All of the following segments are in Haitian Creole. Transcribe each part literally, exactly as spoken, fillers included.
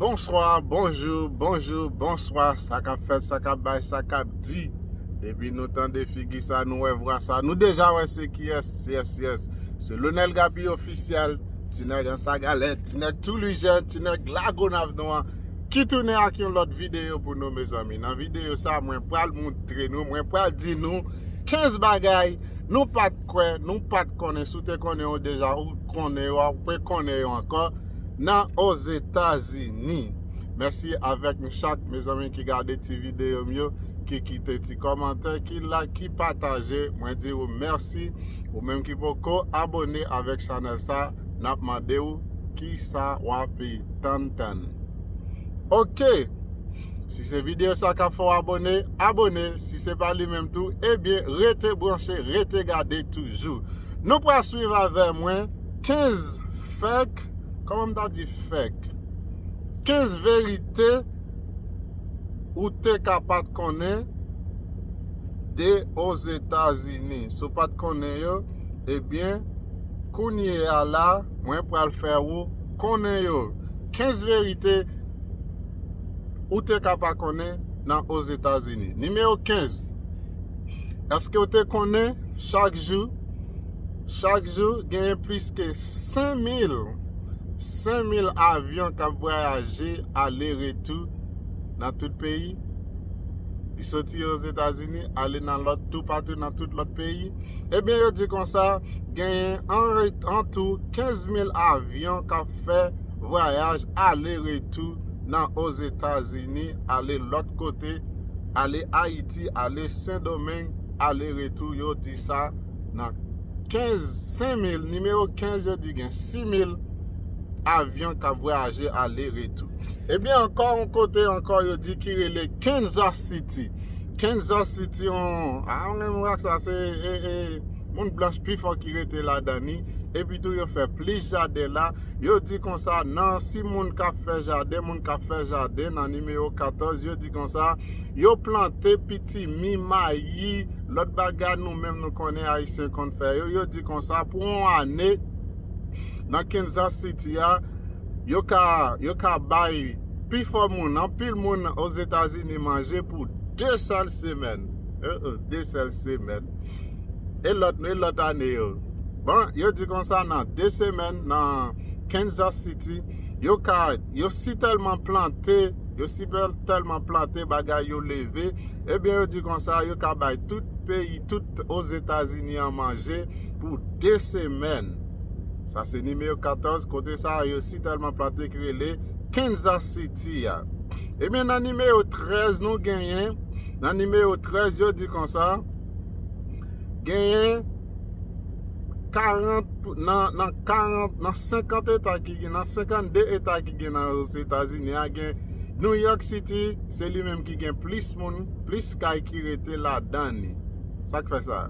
Bonswa, bonjou, bonjou, bonswa. Sa k ap fèt, sa k ap bay, sa k ap di. Depi nou tande figi sa, nou wè vwa sa, nou deja wè se kiyès, yes, yes. Se Lonel Gaby Officiel, ti nèg Anse à Galets, ti nèg Toulijen, ti nèg Lagonav nou an, ki tounen ak yon lòt videyo pou nou, mezanmi. Nan videyo sa, mwen pral montre nou, mwen pral di nou kenz bagay nou pa t kwè, nou pa t konnen. Si w te konnen yo deja, ou konnen yo, ou pe konnen yo ankò, nan Ozetazini. Mèsi avèk nou chak, mezanmi, ki gade ti videyo m yo, ki kite ti kòmantè, ki like, ki pataje. Mwen di ou mèsi. Ou menm ki poko abone avèk chanèl sa, n ap mande w kisa w ape tann tann. Oke! Si se videyo sa k ap fè w abone, abone. Si se pa li menm tou, ebyen, rete branche, rete gade toujou. Nou pral swiv avè mwen kenz fèk, kòman m ta di fèk? Kenz verite ou te ka pa t konnen de Ozetazini. Si w pa t konnen yo, ebyen, kounye a la, mwen pral fè ou konnen yo. Kenz verite ou te ka pa konnen nan Ozetazini. Nimewo kenz. Èske w te konnen chak jou, chak jou, genyen plis ke senk mil, senk mil avyon k ap vwayaje ale retou nan tout peyi? Li soti Ozetazini, ale nan lòt, toupatou nan tout lòt peyi. Ebyen, yo di konsa, genyen an re-, an tou kenz mil avyon k ap fè vwayaj ale retou nan Ozetazini, ale lòt kote, ale Ayiti, ale Sendomeng, ale retou, yo di sa nan kenz, senk mil, nimewo kenz, yo di gen sis mil avyon k ap vwayaje ale retou. Ebyen, ankò yon kote ankò, yo di ki rele Kansas City. Kansas City, on, a, on menm ak sa, se, e, e, moun blanch pi fò ki rete ladan li. Epi tou, yo fè plis jaden la. Yo di konsa, nan si moun k ap fè jaden, moun k ap fè jaden nan nimewo katòz, yo di konsa, yo plante pitimi, mayi, lòt bagay nou menm nou konnen Ayisyen konn fè yo. Yo di konsa, pou yon ane, nan Kansas City a, yo ka, yo ka bay pifò moun, anpil moun Ozetazini manje pou de sèl semèn. Eh, eh, de sèl semèn. E lòt, e lòt ane yo. Bon, yo di konsa nan de semèn nan Kansas City, yo ka, yo si tèlman plante, yo si pèl-, tèlman plante bagay yo leve, ebyen yo di konsa yo ka bay tout peyi, tout Ozetazini an manje pou de semèn. Sa se nimewo katòz, kote sa yo si tèlman plante ki rele Kansas City a. Ebyen, nan nimewo trèz nou genyen, nan nimewo trèz yo di konsa, genyen karant, nan, nan karant, nan senkant eta ki gen, nan senkannde eta ki gen nan Ozetazini a, gen New York City, se li menm ki gen plis moun, plis kay ki rete ladan li. Sa k fè sa?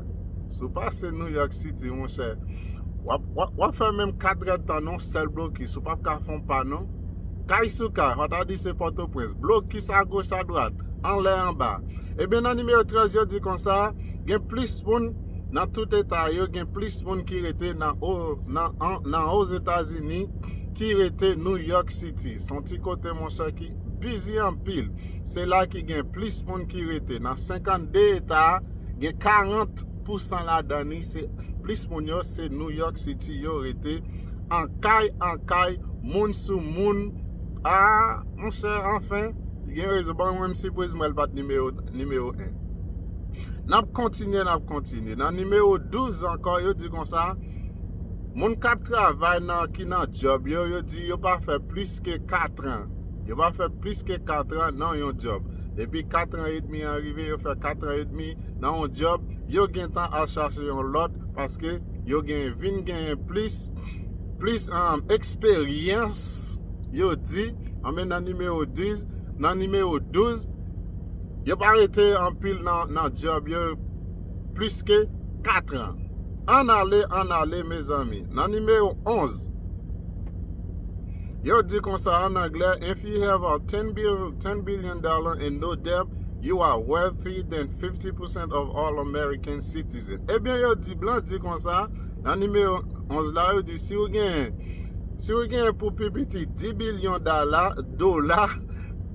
Si w pase New York City, monchè, w ap, w ap, w ap fè menm katrèdtan nan yon sèl blokis, ou p ap ka fè yon pa non. Kay sou kay, fò ta di se Pòtoprens, blokis agoch adwat, anlè anba. Ebyen, nan nimewo trèz, yo di konsa, gen plis moun nan tout eta yo, gen plis moun ki rete nan o-, nan, an, nan Ozetazini, ki rete New York City. Se yon ti kote, monchè, ki bizi anpil. Se la ki gen plis moun ki rete. Nan senkannde eta, gen karant pousan ladan li, se plis moun yo, se New York City yo rete. An kay, an kay, moun sou moun. A, monchè, anfen, gen rezon. Ban mwen menm sipriz, mwen, l pa t nimewo, nimewo en. N ap kontinye, n ap kontinye. Nan nimewo douz ankò, yo di konsa, moun k ap travay nan, ki nan djòb yo, yo di yo pa fè plis ke katran. Yo pa fè plis ke katran nan yon djòb. Depi katran edmi an rive, yo fè katran edmi nan yon djòb, yo gentan al chache yon lòt, paske yo gen, vin genyen plis, plis, um, eksperyans, yo di, anben nan nimewo dis, nan nimewo douz, yo pa rete anpil nan, nan djòb yo plis ke katran. Ann ale, ann ale, mezanmi. Nan nimewo onz, yo di konsa an anglè, "If you have a ten bill, ten billion dollar and no debt, you are wealthy than fifty percent of all American citizens." Ebyen, yo di, blan di konsa, nan nimewo onz la, yo di, si w gen Si w gen pou pi piti dis bilyon dala, dola,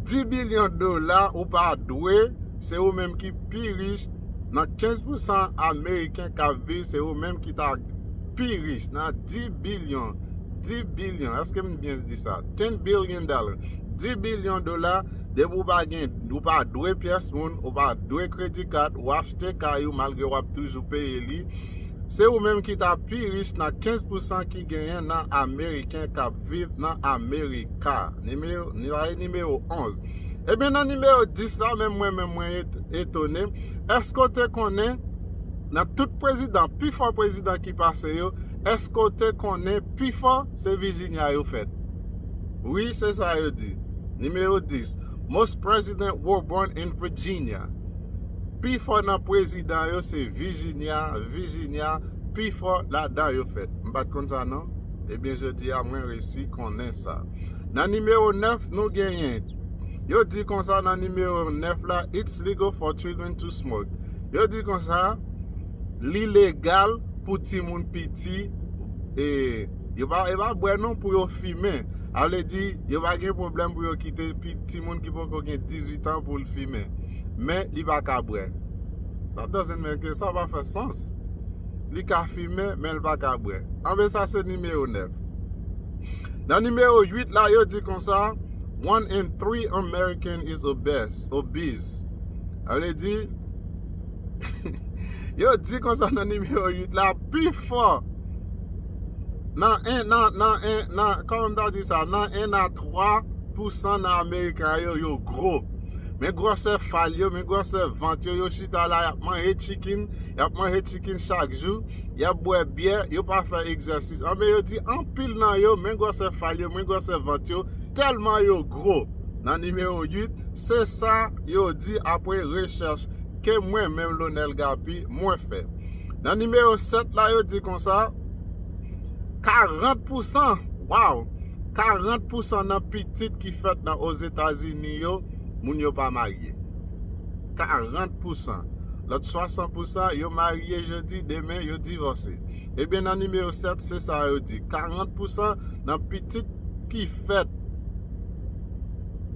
dis bilyon dola, ou pa dwe, se ou menm ki pi rich nan kenz pousan ameriken k ap viv, se ou menm ki ta pi rich nan dis bilyon, dis bilyon, èske m byen di sa? Ten billion dollar, dis bilyon dola, depi ou pa gen, ou pa dwe pyès moun, ou pa dwe kredi kat, ou achte kay ou malgre w ap toujou peye li. Se ou menm ki ta pi rich nan kenz pousan ki genyen nan ameriken k ap viv nan Amerika. Nimewo, nimewo onz. Ebyen, nan nimewo dis la, menm mwen, menm mwen et- etone. Èske w te konnen, nan tout prezidan, pi fò prezidan ki pase yo, èske w te konnen pi fò se Virginia yo fèt? Wi, se sa yo di. Nimewo dis. Most president were born in Virginia. Pi fò nan prezidan yo se Virginia, Virginia, pi fò ladan yo fèt. M pa t konn sa non. Ebyen, jodi a, mwen resi konnen sa. Nan nimewo nèf, nou genyen. Yo di konsa nan nimewo nèf la, it's legal for children to smoke. Yo di konsa, li legal pou timoun piti, e, yo pa, yo pa bwè non pou yo fimen. A vle di, yo pa gen pwoblèm pou yo kite pi- timoun ki poko gen dizuit an pou l fimen. Men, li pa ka bwè. That doesn't make, sa pa fè sans. Li ka fimen, men l pa ka bwè. Anben, sa se nimewo nèf. Nan nimewo uit la, yo di konsa, one in three American is obese, obese. Sa vle di, yo di konsa nan nimewo uit la, pi fò. Nan en, nan, nan en, nan, kòman m ta di sa? Nan en a twa pousan nan Ameriken yo, yo gwo. Men gwosè fal yo, men gwosè vant yo, yo chita la, y ap manje chicken, y ap manje chicken chak jou, y ap bwè byè, yo pa fè egzèsis. Anben, yo di anpil nan yo, men gwosè fal yo, men gwosè vant yo, tèlman yo gwo. Nan nimewo uit, se sa yo di apre rechèch ke mwen menm, Lonel Gappy, mwen fè. Nan nimewo sèt la, yo di konsa, karant pousan, waw, karant pousan nan pitit ki fèt nan Ozetazini yo, moun yo pa marye. Karant pousan. Lòt swasant pousan, yo marye jodi, demen, yo divòse. Ebyen, nan nimewo sèt, se sa yo di. Karant pousan nan pitit ki fèt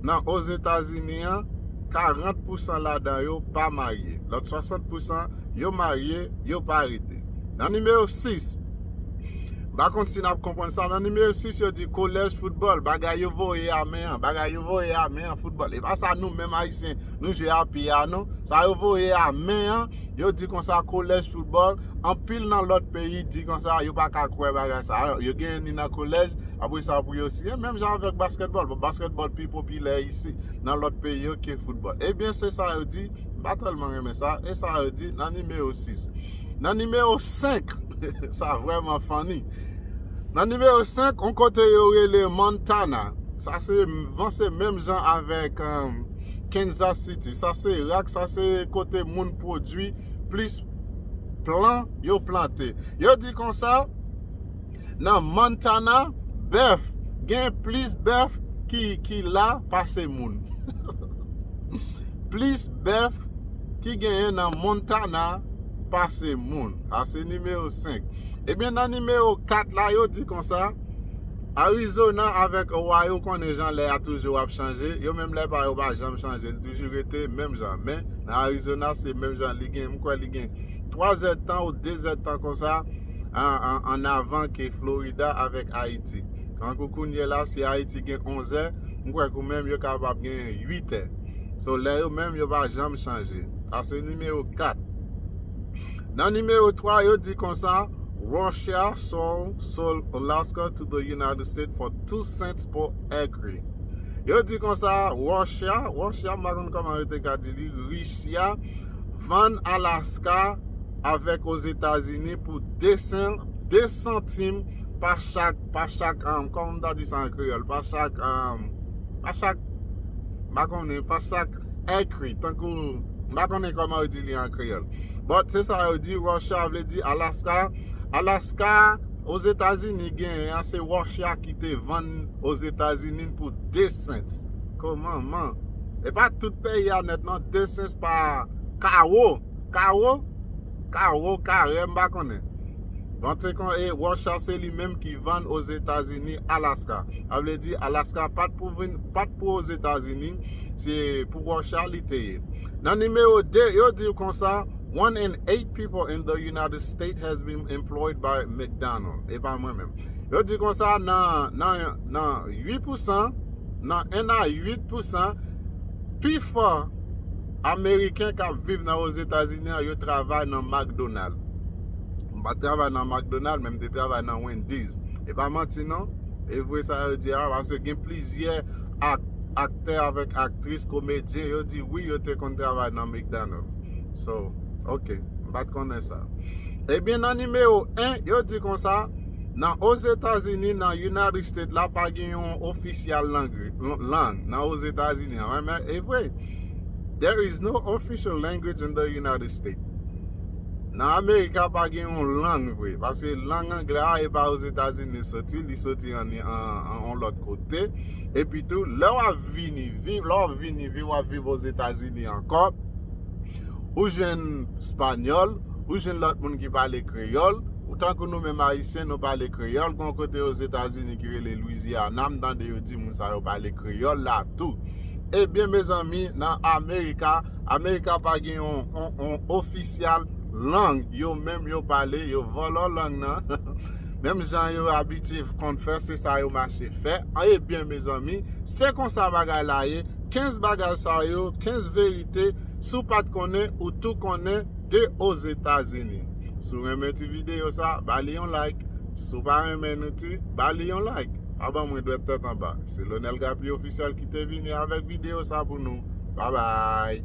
nan Ozetazini an, karant pousan ladan yo pa marye. Lòt swasant pousan, yo marye, yo pa rete. Nan nimewo sis, m pa konn si n ap konprann sa. Nan nimewo sis, yo di kolèj foutbòl, bagay yo voye a men an, bagay yo voye a men an, foutbòl. E pa sa nou menm Ayisyen, nou jwe a pye a, non. Sa yo voye a men an, yo di konsa kolèj foutbòl. Anpil nan lòt peyi di konsa, yo pa ka kwè bagay sa. Alò, yo genyen ni nan kolèj, apre sa pou yo siyen. Menm jan avèk baskètbòl. Bon, baskètbòl pi popilè isi, nan lòt peyi yo, ke foutbòl. Ebyen, se sa yo di. M pa tèlman renmen sa. E sa yo di nan nimewo sis. Nan nimewo senk, sa vrèman funny. Nan nimewo senk, yon kote yo rele Montana. Sa se vanse menm jan avèk, um, Kansas City. Sa se rak, sa se kote moun pwodui plis plan yo plante. Yo di konsa, nan Montana, bèf, gen plis bèf ki, ki la pase moun. Plis bèf ki genyen nan Montana pase moun. Sa se nimewo senk. Ebyen, nan nimewo kat la, yo di konsa, Arizona avèk Ohio, konnen jan lè a toujou ap chanje. Yo menm lè pa yo pa janm chanje. Li toujou rete menm jan. Men, nan Arizona, se menm jan. Li gen, m kwè li gen twa zèdtan ou de zèdtan konsa an, an, an avan ke Florida avèk Ayiti. Kankou kounye la, si Ayiti gen onzè, m kwè ke menm yo kapab gen uitè. So, lè yo menm, yo pa janm chanje. Sa se nimewo kat. Nan nimewo twa, yo di konsa, Russia sold, sold Alaska to the United States for two cents per acre. Yo di konsa, Russia, Russia, m pa konn kòman yo te ka di li, Russia, vann Alaska avèk Ozetazini pou de sen, de santim pa chak, pa chak, um, kòman m ta di sa an kreyòl, pa chak, um, pa chak, m pa konnen, pa chak acre, tankou, m pa konnen kòman yo di li an kreyòl. But se sa yo di, Russia vle di Alaska. Alaska, Ozetazini genyen an, se Russia ki te vann Ozetazini pou de cents. Kòman, man? E pa tout peyi a nèt, non, de cents pa kawo. Kawo? Kawo, karè, m pa konnen. Panse kon e Russia se li menm ki vann Ozetazini Alaska. Sa vle di Alaska pa t pou vin, pa t pou Ozetazini, se pou Russia li te ye. Nan nimewo de, yo di konsa, one in eight people in the United States has been employed by McDonald. E pa mwen menm. Yo di konsa nan nan nan uit pousan, nan en a uit pousan, pifò Ameriken k ap viv nan Ozetazini an, yo travay nan McDonald. M pa travay nan McDonald, men m te travay nan Wendy's. E pa manti non. E vre sa yo di a, paske gen plizyè ak, aktè avèk aktris, komedyen, yo di wi, yo te konn travay nan McDonald. So, ok, m pa t konnen sa. Ebyen, nan nimewo en, yo di konsa, nan Ozetazini, nan United States la, pa gen yon ofisyal lang, lang nan Ozetazini an. Men e vre, there is no official language in the United States. Nan Amerika pa gen yon lang vre, paske lang anglè a e pa Ozetazini soti, li soti an, an, an, an lòt kote. Epi tou, lè w ap vini viv, lè w ap vini viv, w ap viv Ozetazini ankò, ou jwenn espanyòl, ou jwenn lòt moun ki pale kreyòl, ou tankou nou menm ayisyen, nou pale kreyòl, gon kote Ozetazini ki rele Louisiana, m tande yo di moun sa yo pale kreyòl la tou. Ebyen, mezanmi, nan Amerika, Amerika pa gen yon, yon, yon ofisyal lang, yo menm yo pale, yo vòlò lang nan. Menm jan yo abitye konn fè, se sa yo mache fè. Ebyen, mezanmi, se konsa bagay la ye. Kenz bagay sa yo, kenz verite, si w pa t konnen, ou tou konnen de Ozetazini. Si w renmen ti videyo sa, ba li yon like. Si w pa renmen nou ti, ba li yon like. Pa ban mwen dwèt tèt anba. Se Lonel Gapi Ofisyèl ki te vini avèk videyo sa pou nou. Babay!